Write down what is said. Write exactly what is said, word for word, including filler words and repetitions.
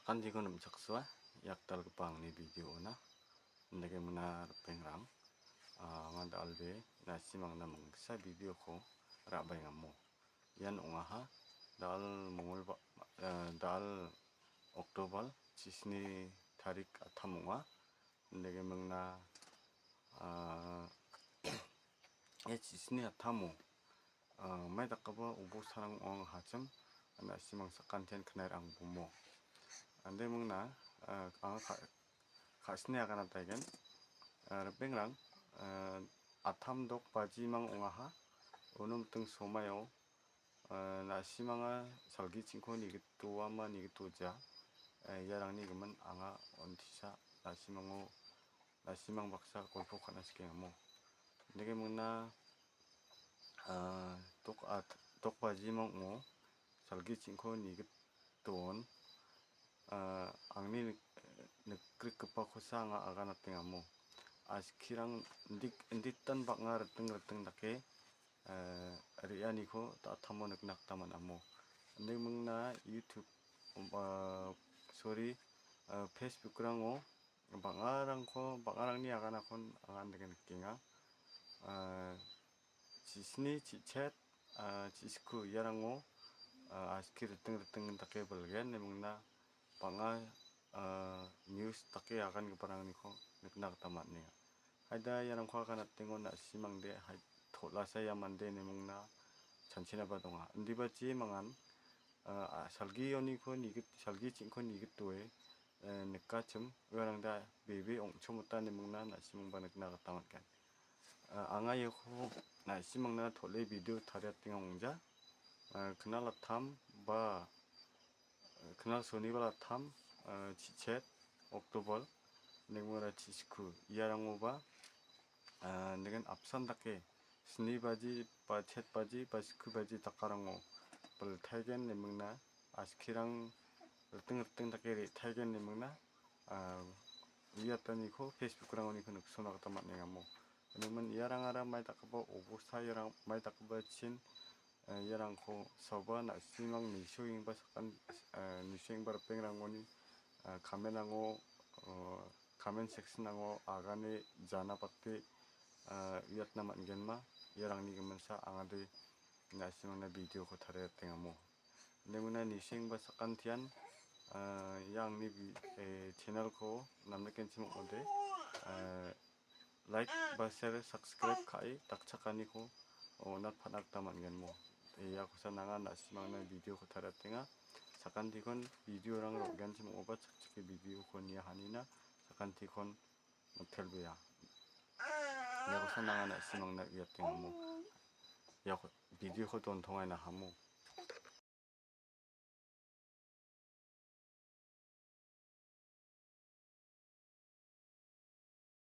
Kandiko nimchaksua, iakdalgipa angni video-ona. Indake mingna ripengrang, ah, anga da·alde na·simangna mingsa video-ko ra·baengamo. Ian ong·aha, da·al mongolba-, eh, da·al Oktober chisni tarik attam ong·a. Indake mingna, ah, ia chisni attamo, ah, mai dakgipa obosarang ong·a hachim, na·simang sakantian knairang bomo. Ande mingna, ah, anga ka-, ka·sini agana taigen. Ah, ripengrang, ah, attam dok bajimang ong·aha. Uno miting somaio, ah, na·simanga salgichingko nigitoama nigitoja. Ah, iarangni gimin anga ontisa na·simango, na·simang baksa golpo ka·na sikengamo. Indake mingna, ah, dok-, ah, dok bajimang ong·o salgichingko nigiton, ah, angni nik-, nikritgipakosa anga aganatengamo. Askirang indik-, inditan bang·a riting riting dake, eh, re·aniko da·tamo nikna gita man·amo. Inde mingna YouTube, um, ah, sorry, ah, Facebook-rango bang·arangko, bang·arangni aganakon anga indake nikenga. Ah, chisni, chichet, ah, chisku iarango, ah, aski riting riting dake bilgen, ine mingna bang·a, ah, news dake agangiparangko nikna gita man·enga. Haida iarangko aganatengon na·simangde, hai, tol·asa ia mande ine mingna chanchinaba donga. Indiba jemangan, ah, salgioniko nigit-, salgichingko nigitoe, eh, nikachim, uarangda bebe ong·chomota ine mingna na·simangba nikna gita man·gen. Ah, anga iako na·simangna tol·e video tariatenga ong·ja. Ah, knal attam ba, eh, knal sonibar attam, ah, chichet Oktober, nengmora chisku. Iarangoba, ah, negen apsan dake sni baji ba chet baji ba siku baji dakarango biltaigen ine mingna askirang riting riting dake re·taigen ine mingna, ah, uiataniko Facebook-rangoniko niksona gita man·engamo. Ine mingna iarangara mai dakgipa obosta, iarang mai dakgipa chin, eh, iarangko saoba na·simang nisoengba sakan, eh, nisoengba ripengrangoni, eh, comment-rango, eh, comment section-rango agane jana bate, eh, uiatna man·genma, iarangni giminsa angade na·simangna video-ko tariatengamo. Inde mingna nisoengba sakantian, eh, ia angni vi-, eh, channel-ko namnikenchim ong·ode, eh, like ba share, subscribe ka·e dakchakaniko on·atpatna gita man·genmo. Iakosa nanga na·simangna video-ko tariatenga. Sakantikon video-rang ro·genchim ong·oba chakchake video-ko nia hanina. Sakantikon mitelbea. Iakosa nanga na·simangna uiatengamo. Iako video-ko dontongaina hamo.